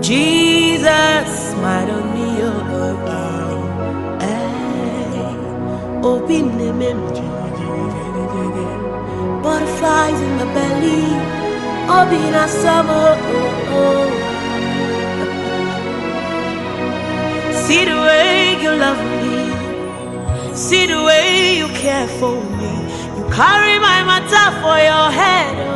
Jesus smiled on me, oh, oh, oh. Hey, obi na-eme m jigijigijigi. Butterflies in my belly, obi na-asọ m, oh, oh, oh. See the way you love me, see the way you care for me. You carry my matter for your head, oh.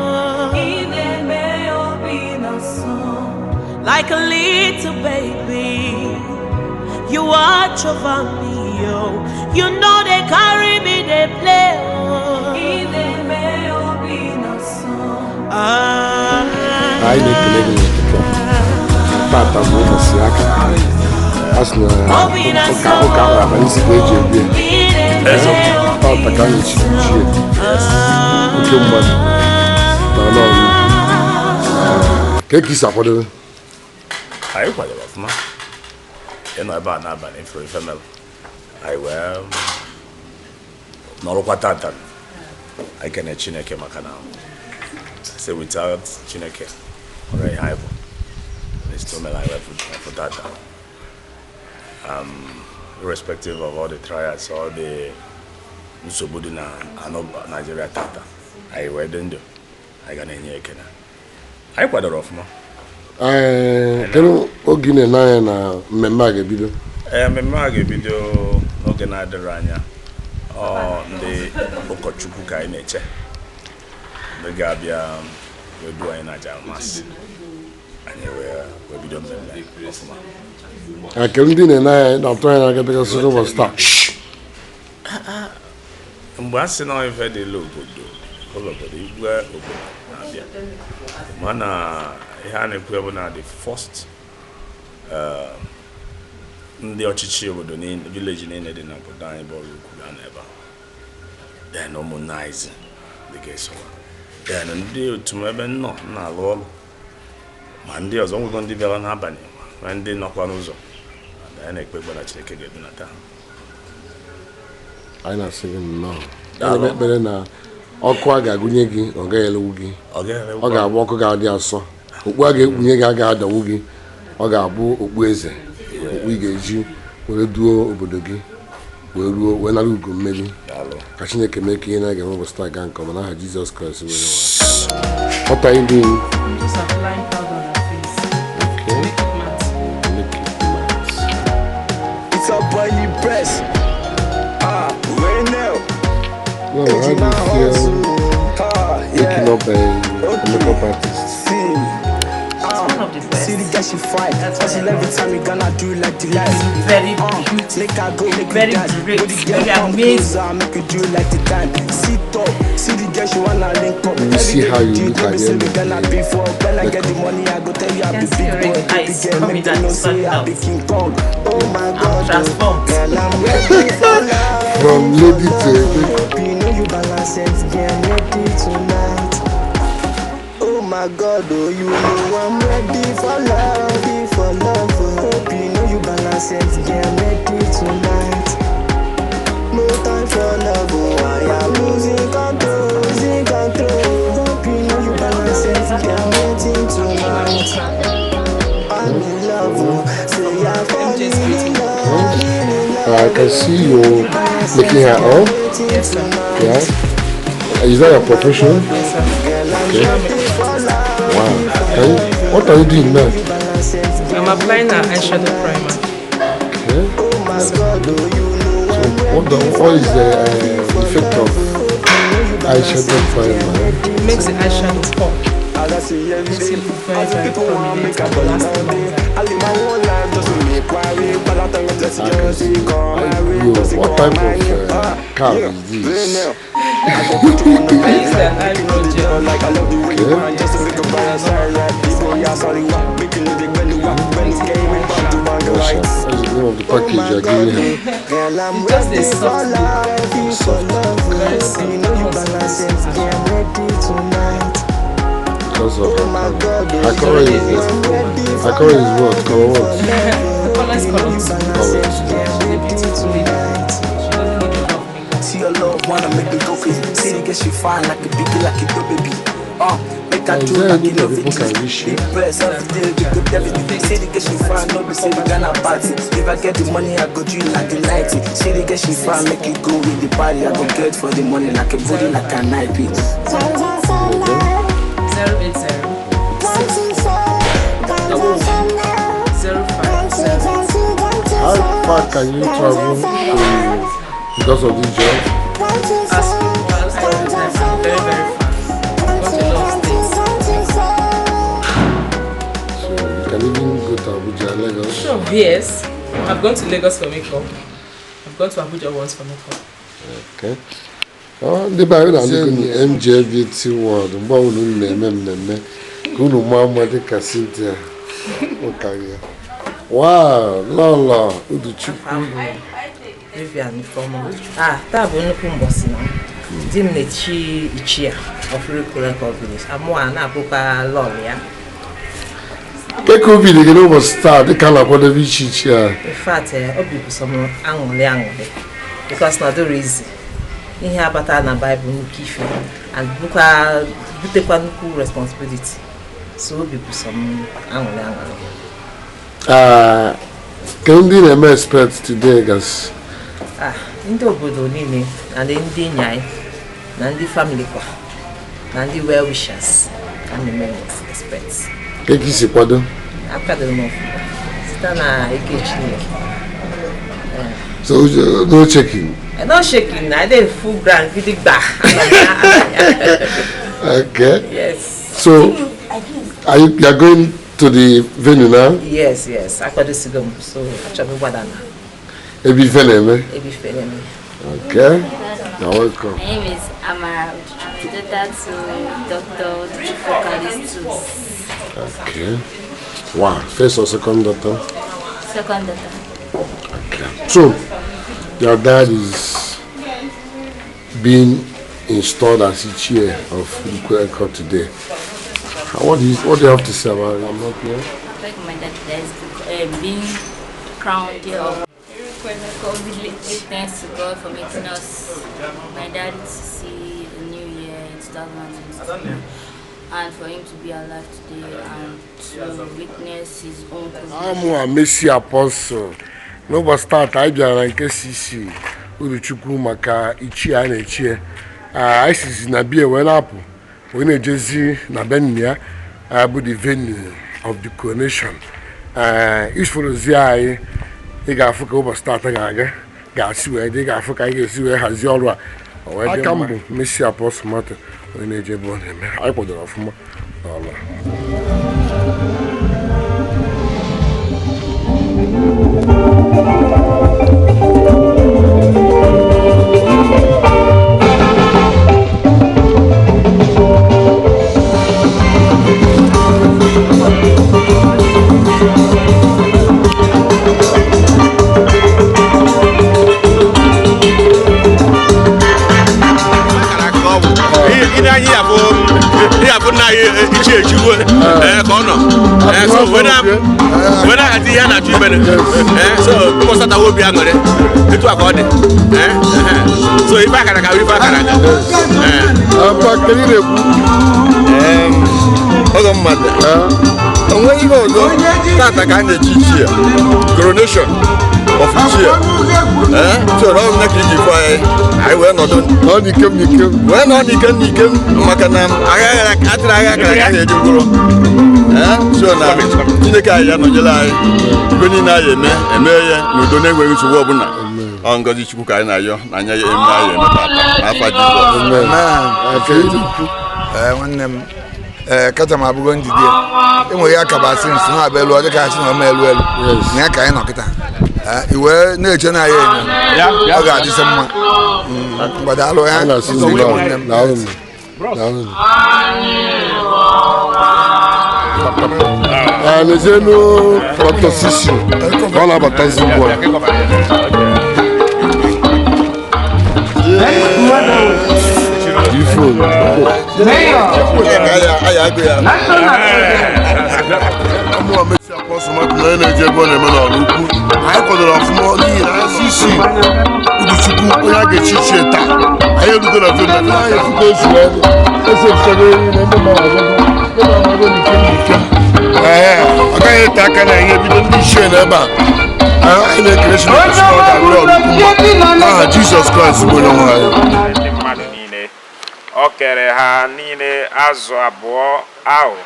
Like a little baby. You watch over me, oh. You know they carry me, they play, oh. Ah. Anyị na-ekele gị n'ụtụtụ a. Tata bụ ụbọchị aka a sị na ụka ụka ahụ abalị isi ka eji ebi ya. Tata ka anyị chiri chie oke mmadụ na ala ọrụ ukwu ka esi akwadobe. Anyị kwadoro ọfụma ịnọ ebe a n'abalị ifuru ife mere anyị wee nọrụkwa tata. Anyị kene Chineke maka na say without Chineke ọrụ ihe anyị bụ still mere anyị wee fụ tata, irrespective of all the trials, all the nsogbu dị na anọ Nigeria tata. Anyị wee dị ndụ, anyị ga na-enye ekene. Anyị kwadoro ọfụma. Ee, kedu oge ị na-ene anya na mmemme a ga-ebido? Ee, mmemme a ga-ebido n'oge na-adịrị anya. Ọ ndị ụkọchukwu ka anyị na-eche, ndị ga-abịa wee duo anyị na aja Mass, anyị wee bido mmemme ọfụma. Ah, kedu ndị na-ene anya na-atụ anya na-agabigasị n'ụbọchị taa? Mgbe a sị na ife dịla obodo ụlọ obodo igwe obodo na-abịa, mana ihe a na-ekwu bụ na the first ndị ọchịchị obodo niile, village niile dị n'obodo anyị bụ Oraukwu ga-anọ ebe a, then ụmụnne anyị zi dị ga-esokwa, then ndị otu m ebe m nọ m na-alụ ọrụ, ma ndị ọzọ nwego ndị bịara n'abalị, ma ndị nọkwa n'ụzọ. Anyị na-ekpe ekpere na Chineke ga-edunata ha. Anyị na-asị gị nnọọ. Ana m ekpere na ọkụ a ga-agụnye gị, ọ gaghị elewu gị. Ọ gaghị. Ọ ga-abụ ọkụ ga-adị asọ. Okpu a ga-ekpunye gị agaghị adawu gị. Ọ ga-abụ okpu eze, okpu ị ga-eji were duo obodo gị wee ruo wee nara ugo mmeri. Daalụ. Ka Chineke mee ka ihe na-aga ụbọchị taa gaa nke ọma n'aha Jizọs Kraịst bụ onye nwe anyị. What are you doing? I'm just applying powder on her face. Okay. Make it matte. Make it matte. It's a boy press. Ah, right now. Well, how do you feel waking up a makeup artist? See, She's one of the best. See the girl, she fine. That's what Hustle I every love. Time we gonna do like the last. Very beautiful. Make I go, make Very you dance. great, With the girl very come amazing. closer, make you do like the time. Sit up, see the girl, she wanna link up. You see Every how day you we look do, at be the say end we of gonna the be for. When I get the makeup. Money, I go tell you I Can be see big already boy, baby eyes girl, coming make them and know say standing I be out. King Kong. Oh my I'm God, oh. transformed. Girl, I'm ready for love. From lady to Hope you know you balance it, get ready tonight. Oh my God, oh, you know I'm ready for love, ready for love. Oh. Hope you know you balance it, get ready tonight. No time for love, oh, I am losing control, losing control. Hope you know you balance it, get ready tonight. I'm in love, oh, say I'm falling in love, in love. I can see you making her up. Yes, sir. Yeah. Is that your profession? Yes, sir. Okay. Wow. What are you doing now? I'm applying an eyeshadow primer. Okay. So what is the effect of eyeshadow primer? It makes the eyeshadow pop. Makes it look very, very prominent and last longer. I can see. Yo, what type of car is this? I use the eyebrow gel. What's the name of the package you're giving her? It's just a soft look. Soft. Very soft. Because of her color. Her color is her color is what? Color what? The color is color two. Color two. She's a beautiful lady. She doesn't need a lot of makeup. See your love wanna make me go crazy. See the girl, she fine like a biggie, like a dope baby. Make I Is do there like any you know that people it. can wish you? Big breast every day, we go everything. Say the girl she fine, no be say we gonna party. If I get the money, I go do like the 90. Say the girl she fine, make it go with the party. I go get for the money like a booty, like an IP. 080 05 How far can you travel to, because of this job? As well, I all the time. I'm very, very far. I've gone to a lot of states. So you can even go to Abuja, Lagos. Sure, yes. I've gone to Lagos for makeup. I've gone to Abuja once for makeup. Okay. Ọ, ndị be anyị na-alụgo MJVT World mgbe ọbụla unu na-eme mmemme ka unu maa mma dịka Cynthia Ụkarịa. Wow, Lọlọ Uduchukwu. Vivian Ifeoma. Ah, taa bụ nnukwu mbọsị na di m na-echi ichie of Irukwu Village. Amụa na-abụkwa lọl ya. Ke ka obi dị gị n'ụbọchị taa dịka a na-akwadebe ichi ichi a? In fact, obi bụ sọ m aṅụrị aṅụrị because na ọ dịrọ izi ihe abata na Baịbụl nnukwu ife and bụkwa butekwa nnukwu responsibility, so obi bụ sọ m aṅụrị aṅụrị. Ah, ke ndị na-eme expect today gasị? Ah, ndị obodo niile na ndị enyi anyị na ndị family kwa na ndị well wishers ka m na-eme expect. Ke ka isi kwado? Akwadoro m ọfụma site na ike Chineke. So no checking. I no shaking, I dey full ground gidigba. Okay. Yes. So are you are going to the venue now? Yes, akwadosigo m, so achọrọ m ịgbada na Ebe ife na-eme. Ebe ife na-eme. Okay. You're welcome. My name is Amara Uduchukwu, daughter to Dr. Uduchukwu Callistus. Okay. Wow. First or second daughter? Second daughter. Okay. So, your dad is being installed as the chair of Irukwu today. What do you have to say about it? I'm not here. Like my dad that is being crowned here of Irukwu Village. Thanks to God for making us, my dad, to see the new year in 2022 and for him to be alive today and to witness his own Amụ a Messi Apostle n'ụbọchị taata anyị bịara na nke CC Uruchukwu maka ichie a na-echie. Ah, anyị sizi na bie wee na-apụ wee na-ejezi na be nna ya, ah, bụ the venue of the coronation. Ah, isorozi anyị, ị ga-afụ ka ụbọchị taata ga-aga ga-asị wee dị, ị ga-afụ ka anyị ga-esi wee hazie ọrụ a o wee dị aka mbụ. Messi Apostle Martin onye na-eje ebe ọ na-eme, anyị kwadoro ọfụma n'ọrụ a. Ị na-anya ya bụ ya bụ nna anyị ichie echigbo ka ọ nọ. So wee na-ahazi ihe a na-achọ imere. So ụbọchị atawa obi aṅụrị etu a ka ọ dị. So ife akara ka ife akara aka. Apa, kedu ị na-ekwu? Ọgọ mmadụ onweghị ihe ọzọ, tata ka a na-echi ichie, coronation of ichie. Ee, so na ọ bụ ka iji fụ anyị, anyị wee nọdụ Nọ n'ikem n'ikem. Wee nọ n'ikem n'ikem maka na agha atụrụ agha akara ka a ga-eji mkpụrụ. Ee, so na Chineke anyị ya nọnyere anyị, ibe niile anyị eme eme ya n'udo na-enweghị nsogbu ọbụla. Ọ ngọzi Chukwu ka anyị na-ayọ na anya ya eme anyị eme tata n'afa Jizọs. Amen. Kedu ị na-ekwu? Ee, nwanne m, ee, kacha m abụgo njide ya enweghị akaba asị nsị na-abịa elu ọ dịka asị na ọma elu elu na ya ka anyị nọ kịta. Ee, i wee na-eche na ya enyo ọ ga-adịsị mma. Mgbadalụ ya. A na-asị Ọzọ nnọọ. nwanne m. Daalụ daalụ. Ah, n'ezienụ Dr. Sisi ka ọ na-abatazi ugbu a. Ji phone. Anyị agụ ya. Amụwa Messi Apostle Martin onye na-eje ebe ọ na-eme n'ọrụ ukwu, anyị kwadoro ọfụma n'ihi na CC Uduchukwu onye a ga-echi ichie taa, anyị erugo na venue. Anyị efugo ezu ebe. Esi efuchago eri na ndị mmadụ abịago. Anyị ta aka na ihe bido ndị ichie n'ebe a. Anyị na-ekele Chineke sị na ọ ga-arụ ọrụ ukwu n'aha Jizọs Kraịst bụ onye nwe anyị. Ndị mmadụ niile o kere ha niile azụ abụọ ahụ,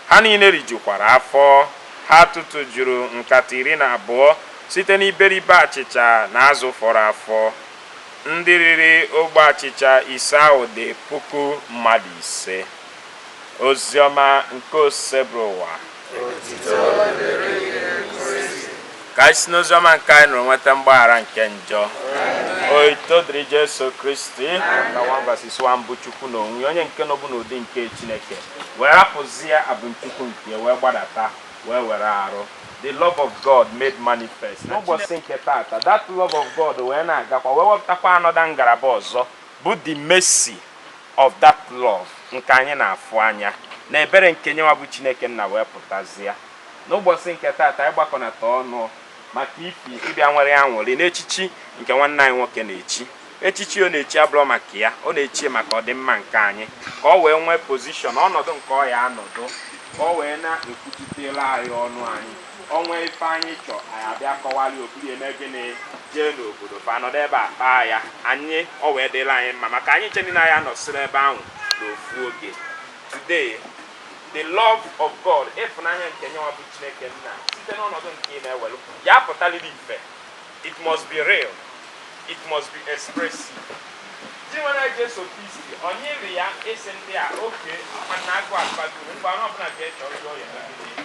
ha niile rijukwara afọ. Ha tụtụjuru nkata 12 site n'iberibe achịcha na azụ fọrọ afọ. Ndị riri ogbe achịcha 5 ahụ dị 5,000. Oziọma nke Osebụrụwa. Ka anyị si n'oziọma nke anyị nụrụ nweta mgbaghara nke njọ. Otuto dịrị Jesu Kristi. Na 1 verses 1 bụ Chukwu n'onwe onye nke nọbụ n'ụdị nke Chineke wee rapụzie abụmchukwu nke wee gbadata wee were arụ. The love of God made manifest. N'ụbọchị nke tata, that love of God wee na-agakwa wee wepụtakwa anọda ngalaba ọzọ bụ the mercy of that love nke anyị na-afụ anya na ebere nke nyenwa bụ Chineke nna wee pụtazie. N'ụbọchị nke tata anyị gbakọnata ọnụ maka ifi ịbịa nwere aṅụrị n'echichi nke nwanne anyị nwoke na-echi. Echichi ọ na-echi abụrụ maka ya, ọ na-echi maka ọdịmma nke anyị, ka ọ wee nwee position ọnọdụ nke ọ ya anọdụ, ka ọ wee na-ekwuchitela anyị ọnụ anyị. Ọnwa ife anyị chọ anyị abịa kọwalị okpuru eme gịnị jee n'obodo fa nọdụ ebe a kpaa ya anyị, ọ wee dịla anyị mma maka anyị che niile anyị anọsịrị ebe ahụ n'ofu oge. Today, the love of God, ịfụnanya nke nyenwa bụ Chineke nna site n'ọnọdụ nke ị na-ewelu ya pụtaliri ife. It must be real, it must be expressive. Ji nwere Jesu Kristi onye ya isi ndị a oke mana agụ akpagoro mgbe anụ ọbụla jee chọrọ ihe ọ ya megide.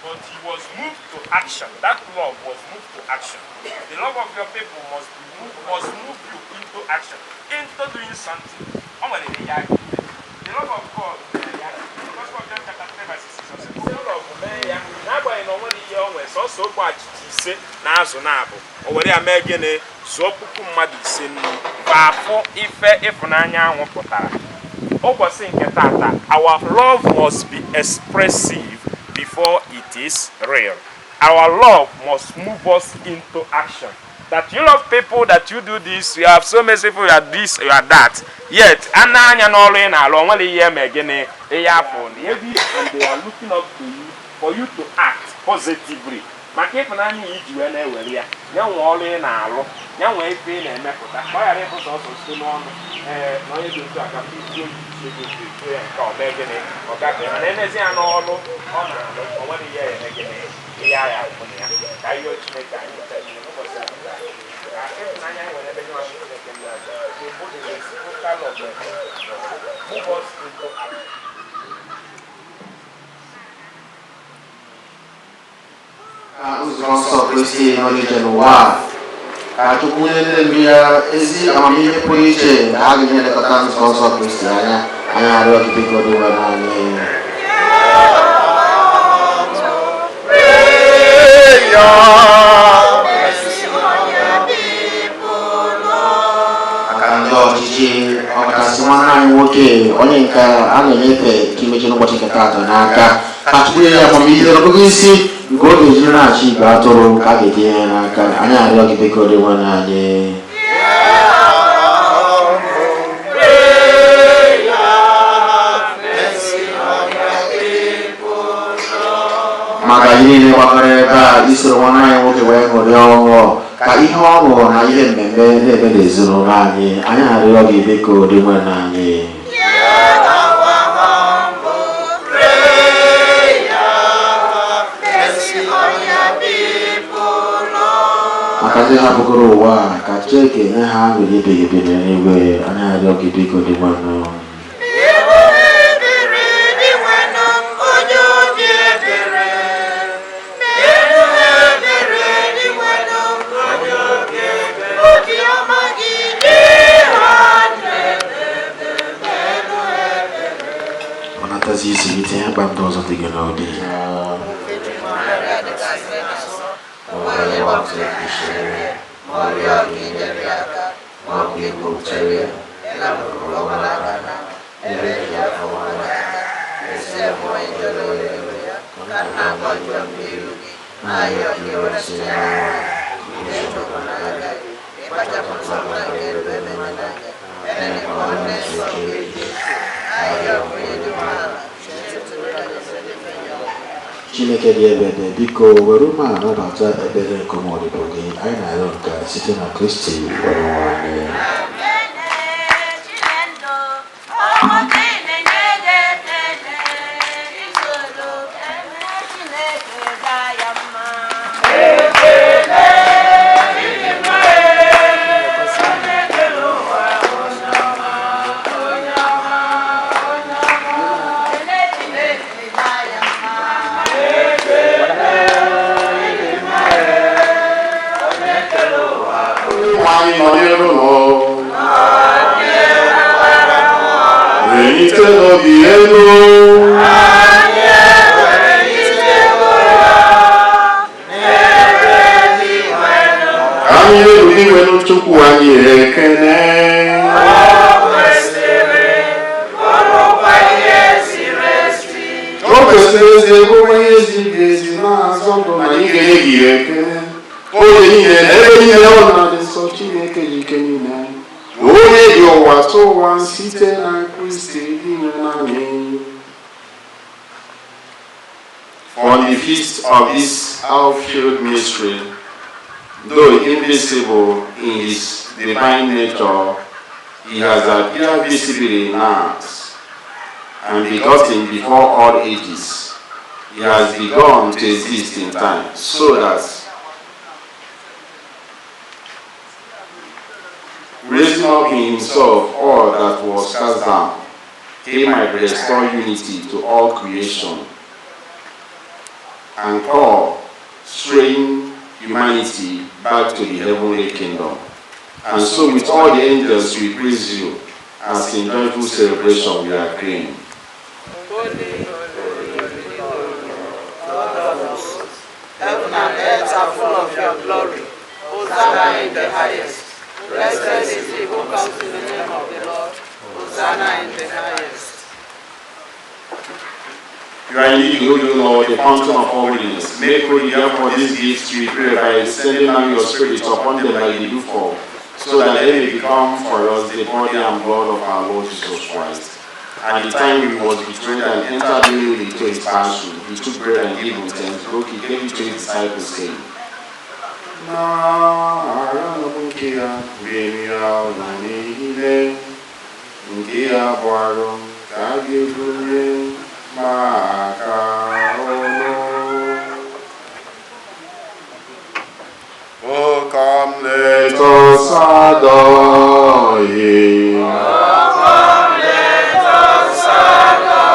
But he was moved to action. That love was moved to action. The love of your people must be moved, must move you into action, into doing something. O nwere ihe ya. The love of God mere ya. Gospel of John chapter 3 verse 6. The love mee ya. N'agbanyeghị na o nwere ihe o nwere, sọsọ ogbe achịcha 5 na azụ na-abụ. O were ya mee gịnị? Zụọ 5,000 nri. Ka afụ ife ịfụnanya ahụ pụtara. Ụbọchị nke tata, our love must be expressive before it is real. Our love must move us into action. That you love people, that you do this, you have so merciful, you are this, you are that. Yet, ana anya n'ọrụ ị na-alụ, o nwere ihe eme gịnị ihe afọ na and they are looking up to you for you to act positively. Maka ịfụnanya iji wee na-ewere ya, ya nwee ọrụ ị na-alụ, ya nwee ife ị na-emepụta, ka ọ ghara ịbụ sọsọ site n'ọnụ na onye dị otu a gafe isi oyi isi ego otu ya nke ọ mee gịnị ọ gafee, mana enezi ya n'ọrụ ọ na-alụ, o nwere ihe ya eme gịnị ihe agha afụ na ya. Ka ihe Chineke anyị chere n'ụbọchị ka ịfụnanya anyị nwere ebe nye nwa Chineke ndị ọzọ bụ the reciprocal love move us into action. Ka nzukọ nsọ Kristi nọ n'ije n'ụwa a, ka Chukwu nye ndị ndu ya ezi amamihe pụrụ iche na ha ga na-elekọta nzukọ nsọ Kristi anya. Anyị arịọ gị biko dị nwe anyị. Maka ndị ọchịchị, ọkachasị nwanne anyị nwoke onye nke a na-enyefe ka imechi n'ụbọchị nke taata n'aka, ka Chukwu nye ya amamihe na ọgụgụ isi nke ọ ga-eji na-achị igwe atụrụ ka a ga-etinye ya n'aka. Anyị arịọ gị biko dị nwanne anyị. Maka ihe niile gbakọrọ ebe a isoro nwanne anyị nwoke wee ṅụrịa ọṅụ, ka ihe ọṅụ na ihe mmemme na-eme n'ezinụlọ anyị. Anyị arịọ gị biko dị nwanne anyị. Maka ndị hapụgoro ụwa, ka Chineke nye ha aṅụrị ebighị ebi n'eluigwe. Anyị arịọ gị biko dị nwanne. Ọ natazi isi gị tinye mkpa ndị ọzọ dị gị n'obi. Chineke dị ebere, biko were umeala nabata ekpere nke ụmụ odibo gị. Anyị na-arịọ nke a site na Kristi Onyenwe anyị. Anyị nọnyere ụlọ welite n'obi elu ka anyị elu iwelu Chukwu anyị ekene. O kwesịrị ezi ebe onye ziri ezi na-azọ ndụ na anyị ga-enye gị ekele oge niile na ebe niile ọ na-adị nsọ. Chineke ji ike niile, onye dị ụwa tụ ụwa, site na Kristi dị anyị. On the feast of this all-filled mystery, though invisible in his divine nature, he has appeared visibly in us and begotten before all ages. He has begun to exist in time, so that raising up in himself all that was cast down, he might restore unity to all creation and call straying humanity back to the heavenly kingdom. And so with all the angels we praise you, as in joyful celebration we are acclaim. Heaven and earth are full of your glory. Hosanna in the highest. Blessed is he who comes in the name of the Lord. Hosanna in the highest. You are indeed good, O Lord, the fountain of all holiness. Make holy therefore these gifts, we pray, by sending down your Spirit upon them like the dewfall, so that they may become for us the body and blood of our Lord Jesus Christ. At the time he was betrayed and entered willingly to his passion, he took bread and gave him thanks, broke it, gave it to his disciples, saying, Na-arịọ nke ya mmeri ahụ na niile nke ya bụ arụ ka a ga-ebunye maka ụlọ. Oh, come, let us adore him. Come, let us adore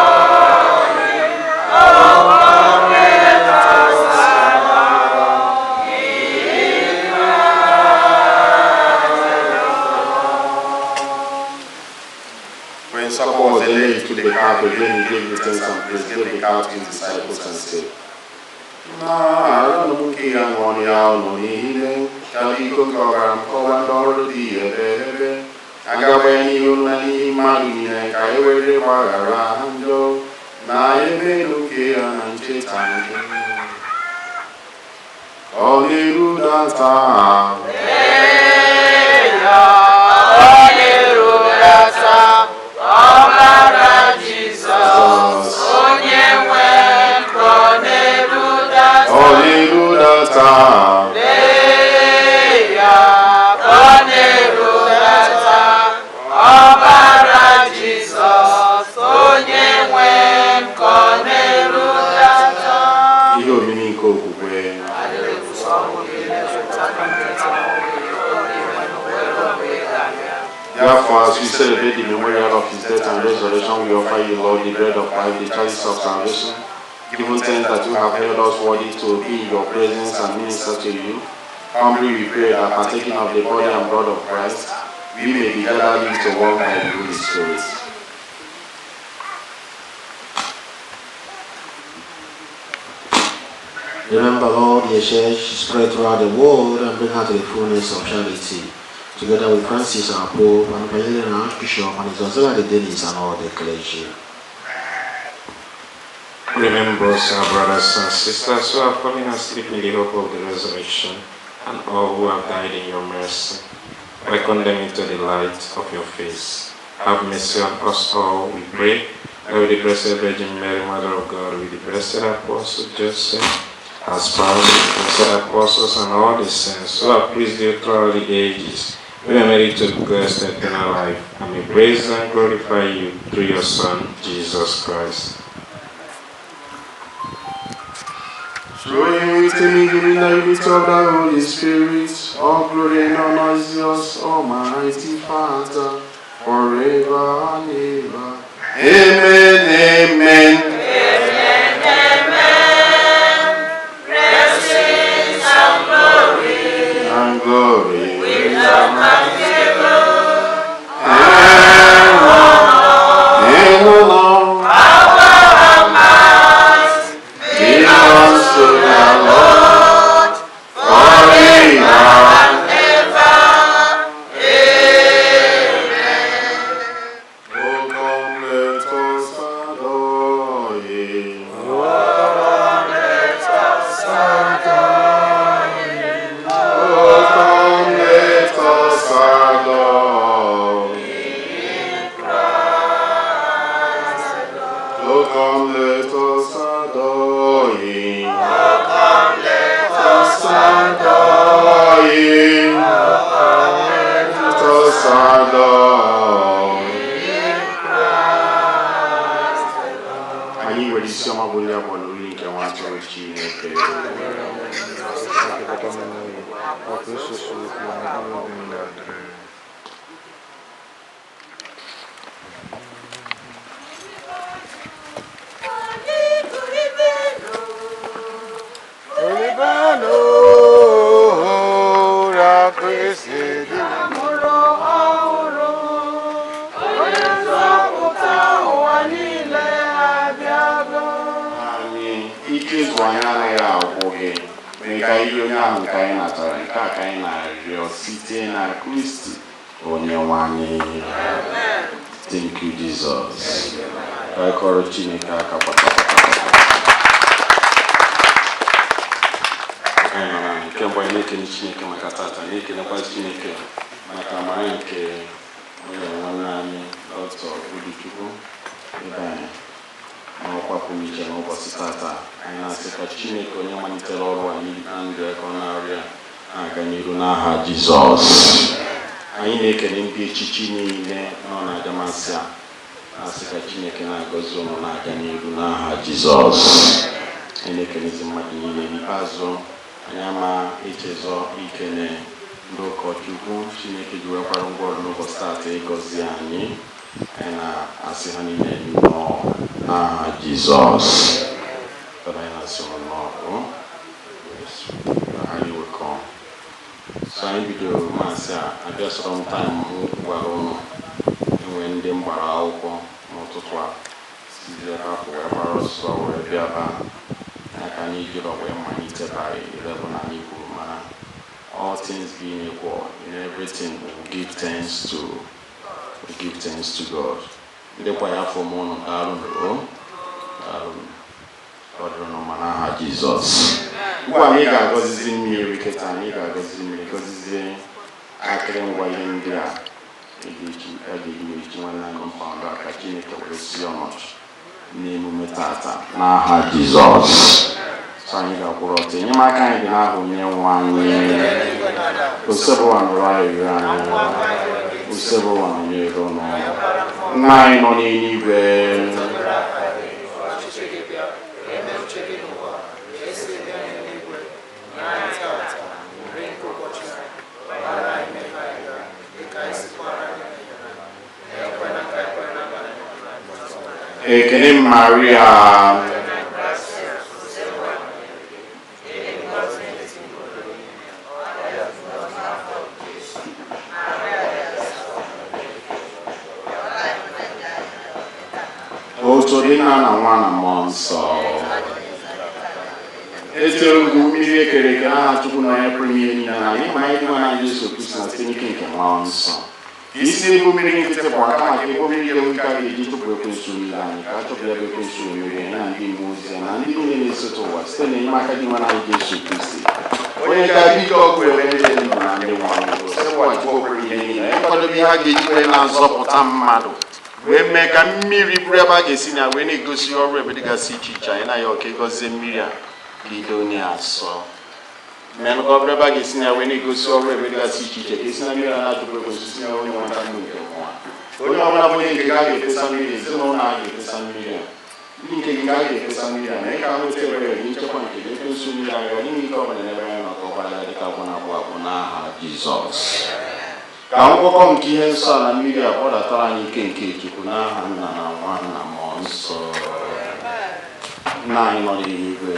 him. Oh, come, let us adore him. When supper was delayed, he took the cup again, he gave the thanks and praise, gave the cup to his disciples and said, Na-arịọ nke ya ṅụọ ya ụnụ niile ka biko nke ọbara m kọwa ndị ọrụ dị ebe ebe agaba ya n'ihu unu na n'ihi mmadụ niile ka e were gbaghara ha njọ na ebe nke ya na ncheta nke ọ na-erudata. Ọ na-erudata ọbara Jizọs, onye nwe m, ka ọ na-erudata. Ọ na-erudata. Lee ya, ka ọ na-erudata ọbara Jizọs, onye nwe m, ka ọ na-erudata. Ihe omimi nke okwukwe. Therefore, as we celebrate the memorial of his death and resurrection, we offer you, Lord, the bread of life, the chalice of salvation. Given thanks that you have held us worthy to be in your presence and minister to you, humbly we pray that, partaking of the body and blood of Christ, we may be gathered into one by the Holy Spirit. Remember, Lord, your church spread throughout the world and bring her to the fullness of charity, together with Francis our Pope and President our Archbishop and his auxiliary Dennis and all the clergy. Remember us, our brothers and sisters who have fallen asleep in the hope of the resurrection, and all who have died in your mercy. Welcome them into the light of your face. Have mercy on us all, we pray, And with the Blessed Virgin Mary, Mother of God, with the Blessed Apostle Joseph, our spouse, the blessed apostles, and all the saints who have pleased you throughout the ages, we are merit to bless eternal life, and may praise and glorify you through your Son, Jesus Christ. Through him, with him, in him, in the unity of the Holy Spirit, all glory and honor is yours, Almighty Father, forever and ever. Amen, amen. Amen, amen. Blessings and glory. And glory. Wisdom unspeakable. And honor. And honor. Power and might belongs to the Lord forever and ever. Amen. O come, let us adore him. O come, let us adore him. O come, let us adore him. O come, let us adore him. O come, let us adore him. Let us adore him. Anyị nwere isi ọma bụ ndị akpọrọ n'olu nke nwa atụrụ Chineke. Mụrụ ọhụrụ, onye nzọpụta ụwa niile abịago. Anyị ike ịzụ anyị anaghị agwụ gị mee ka ihe onye ahụ nke anyị natara nke a ka anyị na-arịọ site na Kristi onye nwe anyị. Thank you, Jesus. Ka anyị kọrọ Chineke aka kpata. Anyị nọ na nke mbụ anyị na-ekene Chineke maka tata, na-ekenekwa Chineke maka amara nke onye nwanne anyị Dr. Uduchukwu ebe anyị n'ọkwa pụrụ iche n'ụbọchị tata. Anyị na-asị ka Chineke onye malitere ọrụ a na ndụ ya ka ọ na-arịa na-aga n'iru n'aha Jizọs. Anyị na-ekele ndị echichi niile nọ na Adamasị a, na-asị ka Chineke na-agọzi ụnụ na-aga n'iru n'aha Jizọs. Anyị na-ekelezi mmadụ niile. N'ikpeazụ, anyị ama echezọ ikele ndị ụkọchukwu Chineke ji wekwara ngwa ọrụ n'ụbọchị tata ịgọzi anyị. Anyị na-asị ha niile nnọọ n'aha Jizọs. But anyị na-asị ụnụ nnọọ. Yes, anyị wekọ. So anyị bidoro maasị a abịa sọrọ m taịm m gwara ụnụ enwe ndị m gbara akwụkwọ n'ụtụtụ a sizie hapụ wee gbara ọsọ wee bịa baa ya ka anyị jiri wee malite by 11 anyị kwuru, mana all things being equal, in everything we give thanks to we give thanks to God. Ndị kwa ya afọ m ụnụ daalụ nụ, daalụ nụ. Ọ dịrị nụ mma n'aha Jizọs. Ugbu a anyị ga-agọzizi mmiri kịta, anyị ga-agọzizi mmiri, gọzizie akịrịngwa ihe ndị a a ga-eji wee ji nwanne anyị kọmpaụndụ a ka Chineke were si ọnọdụ n'emume tata n'aha Jizọs. So anyị ga-akwụrụ ọtọ. Enyemaka anyị dị n'aha onye nwe anyị. Osebụwa nụrụ arịrịọ anyị. Osebụwa nọnyere ụnụ. Nna anyị nọ n'eluigwe. Ekene Maria. Otu dị nna na nwa na mmụọ nsọ. Etere ugwu mmiri ekere eke n'aha Chukwu na onye pụrụ ime ihe niile na anyị ma anyị dị nwa na Jesu Kristi na site n'ike nke mmụọ nsọ. Ka isi n'ebu mmiri nkịtị bụ aka maka ebe mmiri ewu nke a ga-eji chụpụ ekwensu niile anyị, ka a chụpụ ya bụ ekwensu mmiri ya na ndị mmụọ ozi ya na ndị niile na-esote ụwa site n'enyemaka dị nwa na anyị Jesu Kristi. Onye ga-abịa ike ọkụ ebe ndị dị ndụ na ndị nwụrụ anwụ, sịkwa Chukwu pụrụ ihe niile, onye nkwadobe ihe a ga-eji wee na-azọpụta mmadụ Wee mee ka mmiri bụrụ ebe a ga-esi na wee na-egosi ọrụ ebe dịgasị iche iche. Anyị na-ayọ ka ịgọzie mmiri a ka ido asọ menụ, ka ọ bụrụ ebe a ga-esi na wee na-egosi ọrụ ebe dịgasị iche iche, ka esi na mmiri a na-achụpụ ekwensu, si na onye nweta ndụ nke mmụọ. Onye ọbụla bụ onye nke ga ga-efesa mmiri, ezinụlọ a ga-efesa mmiri a, ndị nke gị ga ga-efesa mmiri a, mee ka ha nweta ebere gị, nchekwa nke gị. Ekwensu mmiri agha n'ime ike ọbụla n'ebe anyị nọ, ka ọ gbara ya dịka agwụ na-agbụ agbụ n'aha Jizọs. Ka ngwọkọ nke ihe nsọ a na mmiri a kpọdatara anyị ike nke Chukwu, n'aha Nna na Nwa na Mmụọ Nsọ. Nna anyị nọ n'eluigwe.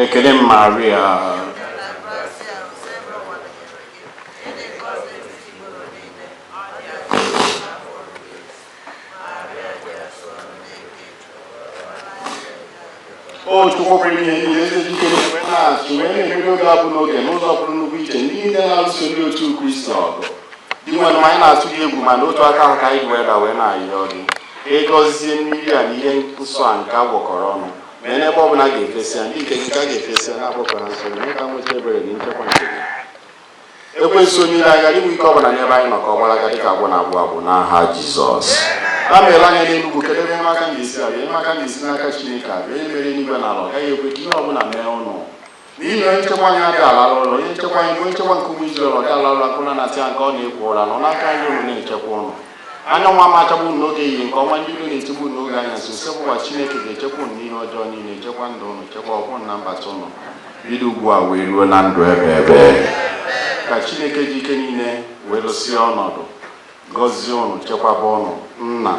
Ekele Maria. O Chukwu pụrụ ihe niile, eze jikere wee na-achị wee na-emedo oge abụ n'oge n'ụzọ pụrụ nnukwu iche ndị niile na-alụso ndị otu Kristi ọgụ. Di nwanne m, anyị na-atụ gị egwu, mana otu aka ahụ ka anyị ji wee da wee na-ayọ gị ka ị gọzie mmiri a na ihe nsọ a nke a gwọkọrọ ọnụ, mee n'ebe ọ bụla ga-efesa ya, ndị nke gị nke a ga-efesa ya na-agbakọ ha nsọ, mee ka nweta ebere gị, nchekwa nke gị. Ekwensu onye ire agha inwe ike ọbụla n'ebe anyị nọ, ka ọ gbalaga dịka agwọ na-agbụ agbụ n'aha Jizọs. A meela anya n'Enugwu. Kedu ebe enyemaka m ga-esi abịa? Enyemaka m ga-esi n'aka Chineke abịa, onye mere eluigwe na ala. Ọ gaghị ekwe ka ihe ọbụla mee ụnụ, n'ihi na onye nchekwa anyị adịghị alala ụlọ. Onye nchekwa anyị bụ onye nchekwa nke ụmụ Izrel. Ọ gaala ụlọ nkụna na ya nke ọ na-ekwo ụra nọ n'aka anyị. Ụnụ na-echekwa ụnụ anyanwụ ama achagbu unu n'oge ehihie nke ọnwa, ndị iro na-etigbu unu n'oge anyasị. Nsepụwa Chineke ga-echekwa unu n'ihe ọjọọ niile, echekwa ndụ unu, chekwa ọkwụ na mbata unu, bido ugbu a wee ruo na ndụ ebe ebe. Ka Chineke ji ike niile wee lụsịa ọnọdụ, gọzie unu, chekwaba unu, Nna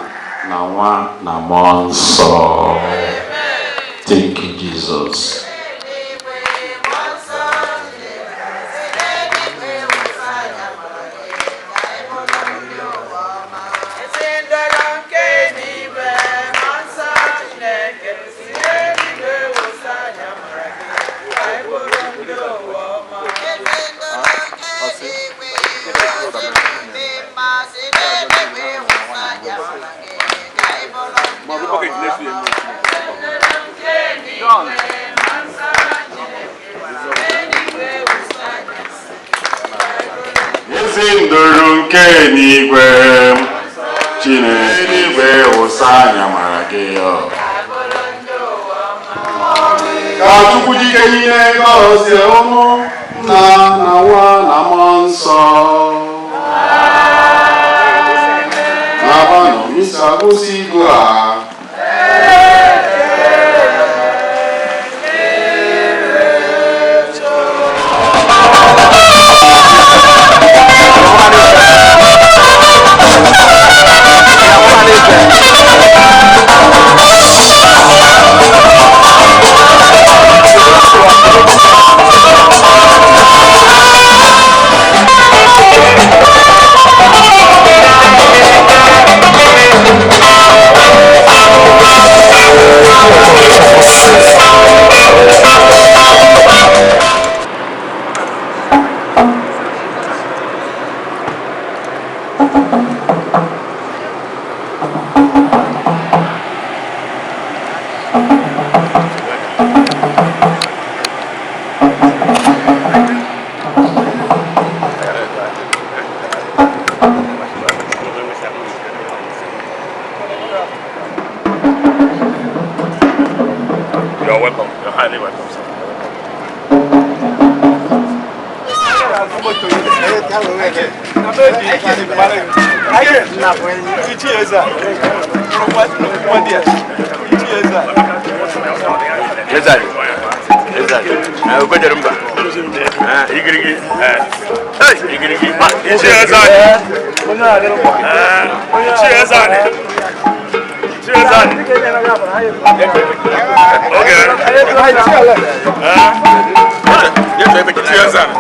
na Nwa na Mmụọ Nsọ. Thank you, Jesus. Ezi ndọrọ nke n'igwe, Mmụọ Nsọ Chineke, si n'eluigwe wụsa anyị amara gị, ka anyị bụrụ ndị ụwa ọma. Ezi nduru nke n'igwe, Chineke n'igwe wụsa anya mara gị ọ. Ka Chukwu jike ihe gọzie ụmụ, Nna na Nwa na Mmụọ Nsọ. Nabanụ misa gwụsịgo a. You're welcome. You're highly welcome, sir. Exactly. Exactly. Ogbejere mba. Igirigi. Hey, igirigi. Ichie eze anyị. Ichie eze anyị. Ichie eze anyị. Okay. Ichie eze anyị.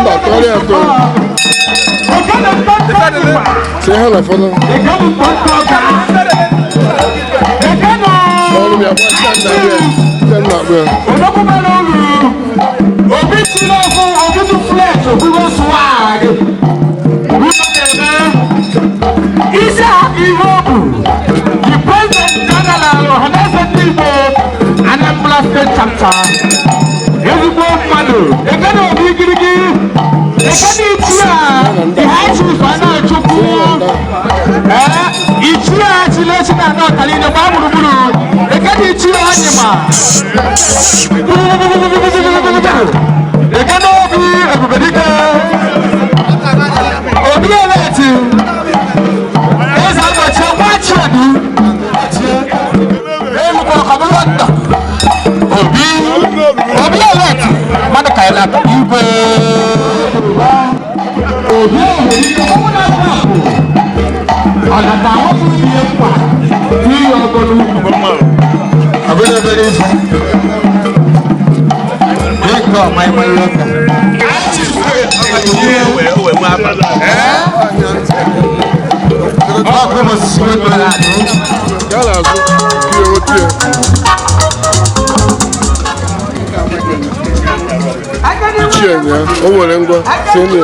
Mba, tọrọ ya tọrọ. Ṣé ha na fọdọ? Ọrụ m ya gba ndị nna ya, ndị nna akpụ ya. Obi Tinubu Ogudu flex Ogudu swag. Isa Iwobu, the President General Ohanaeze Ndigbo Anambra State Chapter. Ezigbo mmadụ, ekene obi girigi, ekene ichie a, the high chief Anachukwu, ichie a chile echi na anọ ọkara gbaa gburugburu, ekene ichie Onyema. Ekene obi Ebubedike, obi Eleti, eze agbachi Nwachiedu, elukwa ọkabụrụ nta, obi obi Eleti, mmadụ ka ya na igwe. Obi Eleti, ọ̀nà àwọn tó fi yẹ pa ní ọgọ́dún. Abẹ́rẹ́ ife. Bẹ́ẹ̀ni ọ̀ma ẹ̀ma yẹ ọ̀gá. Ọkùnrin mo sì wé gbọ́dọ̀ àdó. Yálà azụ, kí ewo tie. Ichie ya, o nwere ngwa, sie nne.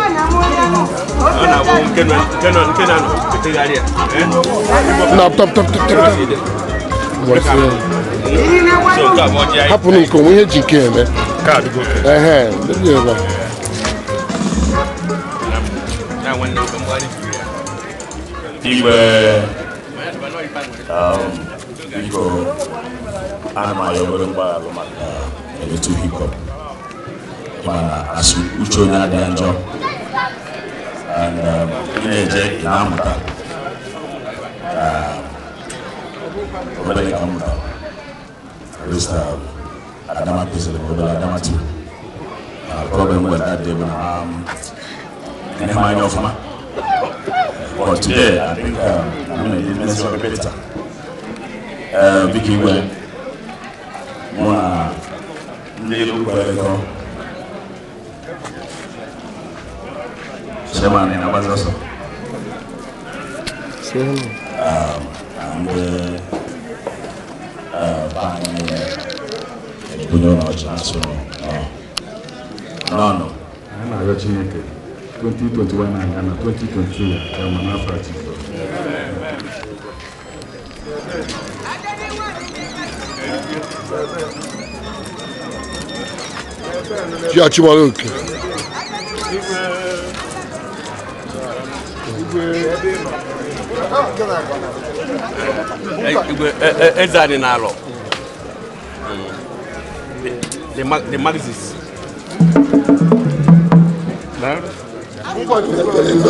Na tap tap tap tap. Hapụnụ nke onwe ihe ji nke eme. Ehe, ndị ebe a. Igwe, biko, ana m ayọ obere mgbaghalụ maka etu hip hop mana asụ uche onye adịghị njọ and ị na-eje ị na-amụta obere ka mmụta at least Adama kwesịrị m obere Adama too. Problem with that day when I mind off ma. But today I think I'm gonna mess up a bit better. Biko Igwe, mụ na ndị egwu kwere Chairman ị na-agbazi ọsọ. Ndị be anyị ebunye ụlọ ọchị na-asụ n'ọnụ. Anyị na-arịọ Chineke 2021 na-aga na 2022 ya ka ma n'afọ a Jizọs. Ji achịgbara oke. Igwe eze anyị na-alọ. The magazines. Ndị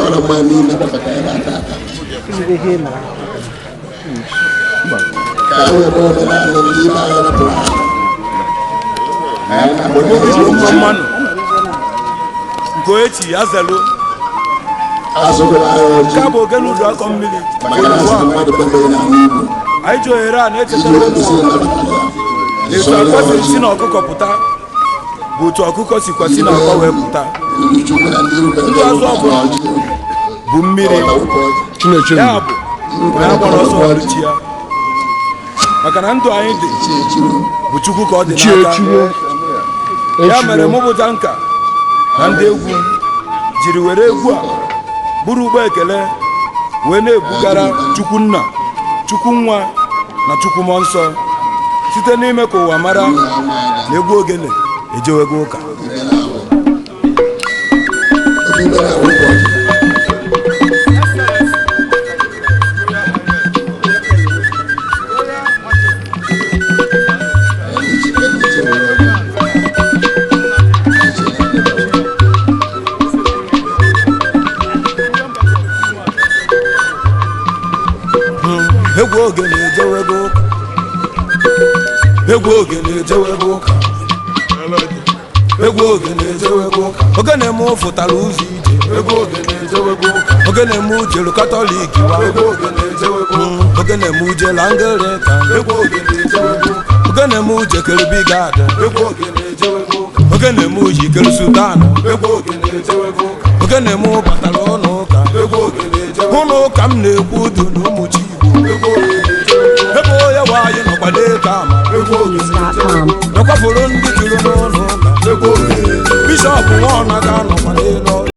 ọrụ mma niile gbakọtara ebe a tata. Ka e wee mee omenala ndị ibe anyị napụrụ ahụ. Mmanụ nke echi ya zelu Azụgoro anyị ọjị nke a bụ ogene udu akọ mmiri. Maka na asị na mmadụ kpebere n'ala Igbo. Anyị ji ohere a na-echetara Iji wee ụmụ gosi na nabatara ya. etu akwa si si na ọkụkọ pụta bụ otu ọkụkọ sikwa si na akwa wee pụta. Chukwu na ndị Irukere Ndị azụ ọbụla ọjị. bụ mmiri Chineke ya bụ na agbara ọsọ ọrụ chi ya maka na ndụ anyị dị bụ Chukwu ka ọ dị n'aka. Ya mere mụ bụ Tanka na ndị egwu jiri were egwu a bụrụ ụgbọ ekele wee na-ebugara Chukwu nna, Chukwu nwa na Chukwu mmụọ nsọ site n'ime ka ụwa mara na egwu ogene ejewego ụka. Egwu ogene ejewego ụka. Egwu ogene ejewego ụka. Egwu ogene ejewego ụka. Ogene m fụtara ụzọ ije. Egwu ogene ejewego ụka. Ogene m jelu Katọlik wa. Egwu ogene ejewego ụka. Ogene m jelu Anglican. Egwu ogene ejewego ụka. Ogene m jekere Bigad. Egwu ogene ejewego ụka. Ogene m jikere sultan. Ogene m batara ụlọ ụka. Ụlọ ụka m na-ekwu udu na ụmụ chi Igbo. Ebe onye nwaanyị nọkwa n'ego ama. Nọkwafuru ndị juru n'ụlọ ụka. Bishọp Nwaọna ga-anọkwa n'elu.